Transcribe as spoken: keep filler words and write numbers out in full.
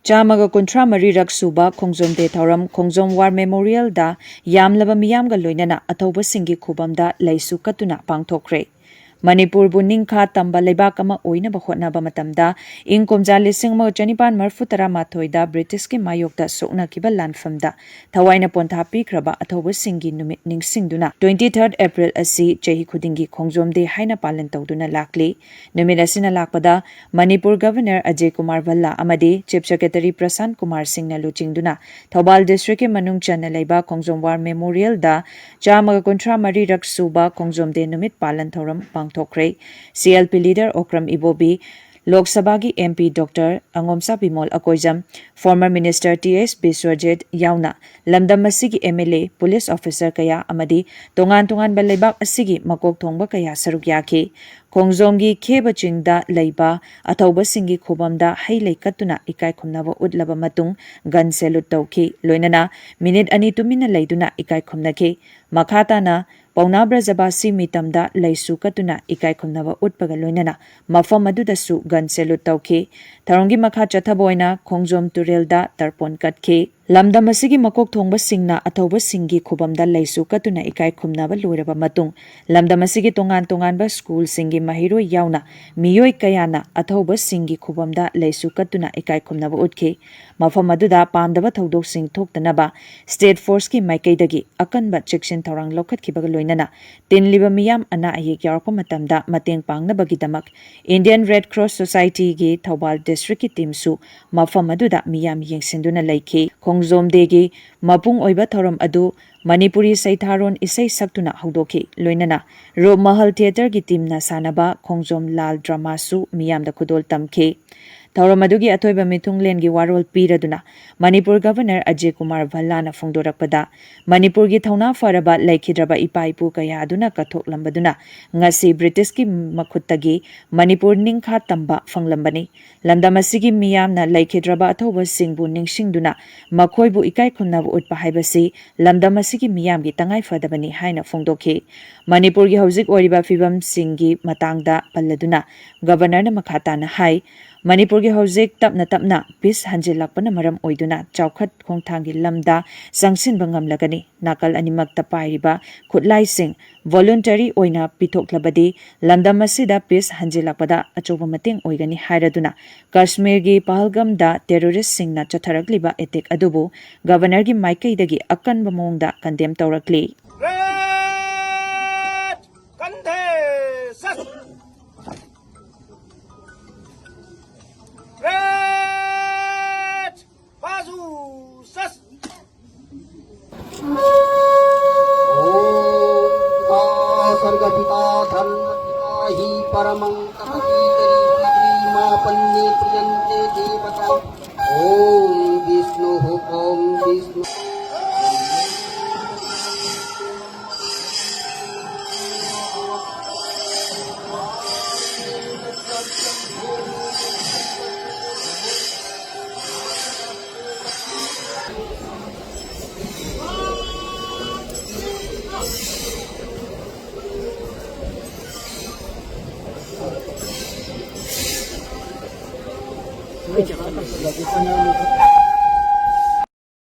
ꯆꯥꯝꯃꯒ ꯀꯨꯟꯊ꯭ꯔꯥ ꯃꯔꯤꯔꯛ ꯁꯨꯕ ꯈꯣꯡꯖꯣꯝ ꯗꯦ ꯊꯧꯔꯝ ꯈꯣꯡꯖꯣꯝ ꯋꯥꯔ ꯃꯦꯃꯣꯔꯤꯌꯦꯜꯗ ꯌꯥꯝꯂꯕ ꯃꯤꯌꯥꯝꯒ ꯂꯣꯏꯅꯅ ꯑꯊꯧꯕꯁꯤꯡꯒꯤ ꯈꯨꯕꯝꯗ ꯂꯩꯁꯨ ꯀꯠꯇꯨꯅ ꯄꯥꯡꯊꯣꯛꯈ꯭ꯔꯦ꯫ ꯃꯅꯤꯄꯨꯔꯕꯨ ꯅꯤꯡꯈꯥ ꯇꯝꯕ ꯂꯩꯕꯥꯛ ꯑꯃ ꯑꯣꯏꯅꯕ ꯍꯣꯠꯅꯕ ꯃꯇꯝꯗ ꯏꯪ ꯀꯨꯝꯖꯥ ꯂꯤꯁꯤꯡ ꯑꯃꯒ ꯆꯅꯤꯄꯥꯟ ꯃꯔꯤꯐꯨ ꯇꯔꯥꯃꯥꯊꯣꯏꯗ ꯕ꯭ꯔꯤꯇꯤꯁꯀꯤ ꯃꯥꯌꯣꯛꯇ ꯁꯣꯛꯅꯈꯤꯕ ꯂꯥꯟꯐꯝꯗ ꯊꯋꯥꯏꯅ ꯄꯣꯟꯊꯥ ꯄꯤꯈ꯭ꯔꯕ ꯑꯊꯧꯕꯁꯤꯡꯒꯤ ꯅꯨꯃꯤꯠ ꯅꯤꯡꯁꯤꯡꯗꯨꯅ twenty third April ꯑꯁꯤ ꯆꯍꯤ ꯈꯨꯗꯤꯡꯒꯤ ꯈꯣꯡꯖꯣꯝ ꯗꯦ ꯍꯥꯏꯅ ꯄꯥꯂꯟ ꯇꯧꯗꯨꯅ ꯂꯥꯛꯂꯤ꯫ ꯅꯨꯃꯤꯠ ꯑꯁꯤꯅ ꯂꯥꯛꯄꯗ ꯃꯅꯤꯄꯨꯔ ꯒꯚꯔꯅꯔ ꯑꯖꯌ ꯀꯨꯃꯥꯔ ꯚꯜꯂꯥ ꯑꯃꯗꯤ ꯆꯤꯐ ꯁꯦꯀ꯭ꯔꯦꯇꯔꯤ ꯄ꯭ꯔꯁꯥꯟ ꯀꯨꯃꯥꯔ ꯁꯤꯡꯅ ꯂꯨꯆꯤꯡꯗꯨꯅ ꯊꯧꯕꯥꯜ ꯗꯤꯁꯇ꯭ꯔꯤꯛꯀꯤ ꯃꯅꯨꯡ ꯆꯟꯅ ꯂꯩꯕ ꯈꯣꯡꯖꯣꯝ ꯋꯥꯔ ꯃꯦꯃꯣꯔꯤꯌꯦꯜꯗ ꯆꯥꯝꯃꯒ ꯀꯨꯟꯊ꯭ꯔꯥ ꯃꯔꯤꯔꯛ ꯁꯨꯕ ꯈꯣꯡꯖꯣꯝ ꯗꯦ ꯅꯨꯃꯤꯠ ꯄꯥꯂꯟ ꯊꯧꯔꯝ ꯄꯥꯡꯊꯣꯛꯈ꯭ꯔꯦ꯫ C L P leader Okram Ibobi, Lok ꯁꯚꯥꯒꯤ M P doctor Angomcha Bimol Akoijam, former minister T S Biswajit ꯌꯥꯎꯅ ꯂꯝꯗꯝ ꯑꯁꯤꯒꯤ M L A, police officer ꯀꯌꯥ ꯑꯃꯗꯤ ꯇꯣꯉꯥꯟ ꯇꯣꯉꯥꯟꯕ ꯂꯩꯕꯥꯛ ꯑꯁꯤꯒꯤ ꯃꯀꯣꯛ ꯊꯣꯡꯕ ꯀꯌꯥ ꯁꯔꯨꯛ ꯌꯥꯈꯤ꯫ ꯈꯣꯡꯖꯣꯝꯒꯤ ꯈꯦꯕ ꯆꯤꯡꯗ ꯂꯩꯕ ꯑꯊꯧꯕꯁꯤꯡꯒꯤ ꯈꯨꯕꯝꯗ ꯍꯩ ꯂꯩ ꯀꯠꯇꯨꯅ ꯏꯀꯥꯏ ꯈꯨꯝꯅꯕ ꯎꯠꯂꯕ ꯃꯇꯨꯡ ꯒꯟ ꯁꯦꯂꯨꯠ ꯇꯧꯈꯤ꯫ ꯂꯣꯏꯅꯅ ꯃꯤꯅꯤꯠ ꯑꯅꯤ ꯇꯨꯃꯤꯟꯅ ꯂꯩꯗꯨꯅ ꯏꯀꯥꯏ ꯈꯨꯝꯅꯈꯤ꯫ ꯃꯈꯥ ꯇꯥꯅ ꯄꯥꯎꯅꯥ ꯕ꯭ꯔꯖꯕꯥꯁꯤ ꯃꯤꯇꯝꯗ ꯂꯩꯁꯨ ꯀꯠꯇꯨꯅ ꯏꯀꯥꯏ ꯈꯨꯝꯅꯕ ꯎꯠꯄꯒ ꯂꯣꯏꯅꯅ ꯃꯐꯝ ꯑꯗꯨꯗꯁꯨ ꯒꯟ ꯁꯦꯂꯨꯠ ꯇꯧꯈꯤ꯫ ꯊꯧꯔꯝꯒꯤ ꯃꯈꯥ ꯆꯠꯊꯕ ꯑꯣꯏꯅ ꯈꯣꯡꯖꯣꯝ ꯇꯨꯔꯦꯜꯗ ꯇꯔꯄꯣꯟ ꯀꯠꯈꯤ꯫ ꯂꯝꯗꯝ ꯑꯁꯤꯒꯤ ꯃꯀꯣꯛ ꯊꯣꯡꯕꯁꯤꯡꯅ ꯑꯊꯧꯕꯁꯤꯡꯒꯤ ꯈꯨꯕꯝꯗ ꯂꯩꯁꯨ ꯀꯠꯇꯨꯅ ꯏꯀꯥꯏ ꯈꯨꯝꯅꯕ ꯂꯣꯏꯔꯕ ꯃꯇꯨꯡ, ꯂꯝꯗꯝ ꯑꯁꯤꯒꯤ ꯇꯣꯉꯥꯟ ꯇꯣꯉꯥꯟꯕ ꯁ꯭ꯀꯨꯜꯁꯤꯡꯒꯤ ꯃꯍꯩꯔꯣꯏ ꯌꯥꯎꯅ ꯃꯤꯑꯣꯏ ꯀꯌꯥꯅ ꯑꯊꯧꯕꯁꯤꯡꯒꯤ ꯈꯨꯕꯝꯗ ꯂꯩꯁꯨ ꯀꯠꯇꯨꯅ ꯏꯀꯥꯏ ꯈꯨꯝꯅꯕ ꯎꯠꯈꯤ꯫ ꯃꯐꯝ ꯑꯗꯨꯗ ꯄꯥꯝꯗꯕ ꯊꯧꯗꯣꯛꯁꯤꯡ ꯊꯣꯛꯇꯅꯕ ꯁ꯭ꯇꯦꯠ ꯐꯣꯔꯁꯀꯤ ꯃꯥꯏꯀꯩꯗꯒꯤ ꯑꯀꯟꯕ ꯆꯦꯛꯁꯤꯟ ꯊꯧꯔꯥꯡ ꯂꯧꯈꯠꯈꯤꯕꯒ ꯂꯣꯏꯅꯅ ꯇꯤꯟꯂꯤꯕ ꯃꯤꯌꯥꯝ ꯑꯅꯥ ꯑꯌꯦꯛ ꯌꯥꯎꯔꯛꯄ ꯃꯇꯝꯗ ꯃꯇꯦꯡ ꯄꯥꯡꯅꯕꯒꯤꯗꯃꯛ ꯏꯟꯗꯤꯌꯟ ꯔꯦꯗ ꯀ꯭ꯔꯣꯁ ꯁꯣꯁꯥꯏꯇꯤꯒꯤ ꯊꯧꯕꯥꯜ ꯗꯤꯁꯇ꯭ꯔꯤꯛꯀꯤ ꯇꯤꯝꯁꯨ ꯃꯐꯝ ꯑꯗꯨꯗ ꯃꯤꯌꯥꯝ ꯌꯦꯡꯁꯤꯟꯗꯨꯅ ꯂꯩꯈꯤ꯫ ꯈꯣꯡꯖꯣꯝ ꯗꯦꯒꯤ ꯃꯄꯨꯡ ꯑꯣꯏꯕ ꯊꯧꯔꯝ ꯑꯗꯨ ꯃꯅꯤꯄꯨꯔꯤ ꯁꯩꯊꯥꯔꯣꯟ ꯏꯁꯩ ꯁꯛꯇꯨꯅ ꯍꯧꯗꯣꯛꯈꯤ꯫ ꯂꯣꯏꯅꯅ ꯔꯨꯞꯃꯍꯜ ꯊꯤꯌꯦꯇꯔꯒꯤ ꯇꯤꯝꯅ ꯁꯥꯟꯅꯕ ꯈꯣꯡꯖꯣꯝ ꯂꯥꯜ ꯗ꯭ꯔꯃꯥꯁꯨ ꯃꯤꯌꯥꯝꯗ ꯈꯨꯗꯣꯜ ꯇꯝꯈꯤ꯫ ꯊꯧꯔꯝ ꯑꯗꯨꯒꯤ ꯑꯊꯣꯏꯕ ꯃꯤꯊꯨꯡꯂꯦꯟꯒꯤ ꯋꯥꯔꯣꯜ ꯄꯤꯔꯗꯨꯅ ꯃꯅꯤꯄꯨꯔ ꯒꯚꯔꯅꯔ ꯑꯖꯌ ꯀꯨꯃꯥꯔ ꯚꯜꯂꯥꯅ ꯐꯣꯡꯗꯣꯔꯛꯄꯗ, ꯃꯅꯤꯄꯨꯔꯒꯤ ꯊꯧꯅꯥ ꯐꯔꯕ ꯂꯩꯈꯤꯗ꯭ꯔꯕ ꯏꯄꯥ ꯏꯄꯨ ꯀꯌꯥ ꯑꯗꯨꯅ ꯀꯠꯊꯣꯛꯂꯝꯕꯗꯨꯅ ꯉꯁꯤ ꯕ꯭ꯔꯤꯇꯤꯁꯀꯤ ꯃꯈꯨꯠꯇꯒꯤ ꯃꯅꯤꯄꯨꯔ ꯅꯤꯡꯈꯥ ꯇꯝꯕ ꯐꯪꯂꯝꯕꯅꯤ꯫ ꯂꯝꯗꯝ ꯑꯁꯤꯒꯤ ꯃꯤꯌꯥꯝꯅ ꯂꯩꯈꯤꯗ꯭ꯔꯕ ꯑꯊꯧꯕꯁꯤꯡꯕꯨ ꯅꯤꯡꯁꯤꯡꯗꯨꯅ ꯃꯈꯣꯏꯕꯨ ꯏꯀꯥꯏ ꯈꯨꯝꯅꯕ ꯎꯠꯄ ꯍꯥꯏꯕꯁꯤ ꯂꯝꯗꯝ ꯑꯁꯤꯒꯤ ꯃꯤꯌꯥꯝꯒꯤ ꯇꯉꯥꯏ ꯐꯗꯕꯅꯤ ꯍꯥꯏꯅ ꯐꯣꯡꯗꯣꯛꯈꯤ꯫ ꯃꯅꯤꯄꯨꯔꯒꯤ ꯍꯧꯖꯤꯛ ꯑꯣꯏꯔꯤꯕ ꯐꯤꯕꯝꯁꯤꯡꯒꯤ ꯃꯇꯥꯡꯗ ꯄꯜꯂꯗꯨꯅ ꯒꯚꯔꯅꯔꯅ ꯃꯈꯥ ꯇꯥꯅ ꯍꯥꯏ, ꯃꯅꯤꯄꯨꯔꯒꯤ ꯍꯧꯖꯤꯛ ꯇꯞꯅ ꯇꯞꯅ ꯄꯤꯁ ꯍꯟꯖꯤꯜꯂꯛꯄꯅ ꯃꯔꯝ ꯑꯣꯏꯗꯨꯅ ꯆꯥꯎꯈꯠ ꯈꯣꯡꯊꯥꯡꯒꯤ ꯂꯝꯗ ꯆꯪꯁꯤꯟꯕ ꯉꯝꯂꯒꯅꯤ꯫ ꯅꯥꯀꯜ ꯑꯅꯤꯃꯛꯇ ꯄꯥꯏꯔꯤꯕ ꯈꯨꯠꯂꯥꯏꯁꯤꯡ ꯚꯣꯂꯨꯟꯇꯔꯤ ꯑꯣꯏꯅ ꯄꯤꯊꯣꯛꯂꯕꯗꯤ ꯂꯝꯗꯝ ꯑꯁꯤꯗ ꯄꯤꯁ ꯍꯟꯖꯤꯜꯂꯛꯄꯗ ꯑꯆꯧꯕ ꯃꯇꯦꯡ ꯑꯣꯏꯒꯅꯤ ꯍꯥꯏꯔꯗꯨꯅ ꯀꯥꯁꯃꯤꯔꯒꯤ ꯄꯍꯜꯒꯝꯗ ꯇꯦꯔꯣꯔꯤꯁꯁꯤꯡꯅ ꯆꯠꯊꯔꯛꯂꯤꯕ ꯑꯦꯇꯦꯛ ꯑꯗꯨꯕꯨ ꯒꯚꯔꯅꯔꯒꯤ ꯃꯥꯏꯀꯩꯗꯒꯤ ꯑꯀꯟꯕ ꯃꯑꯣꯡꯗ ꯀꯟꯗꯦꯝ ꯇꯧꯔꯛꯂꯤ꯫ ꯔꯦꯠ! ꯀꯟꯊꯦ! ꯁꯠ! ꯔꯦꯠ! ꯕꯥꯖꯨ! ꯁꯠ! ॐ सर्गपिता धर्मपिता हि परमं तपति करी मापन्ने प्रियन्ते देवता। ॐ विष्णुः ॐ विष्णु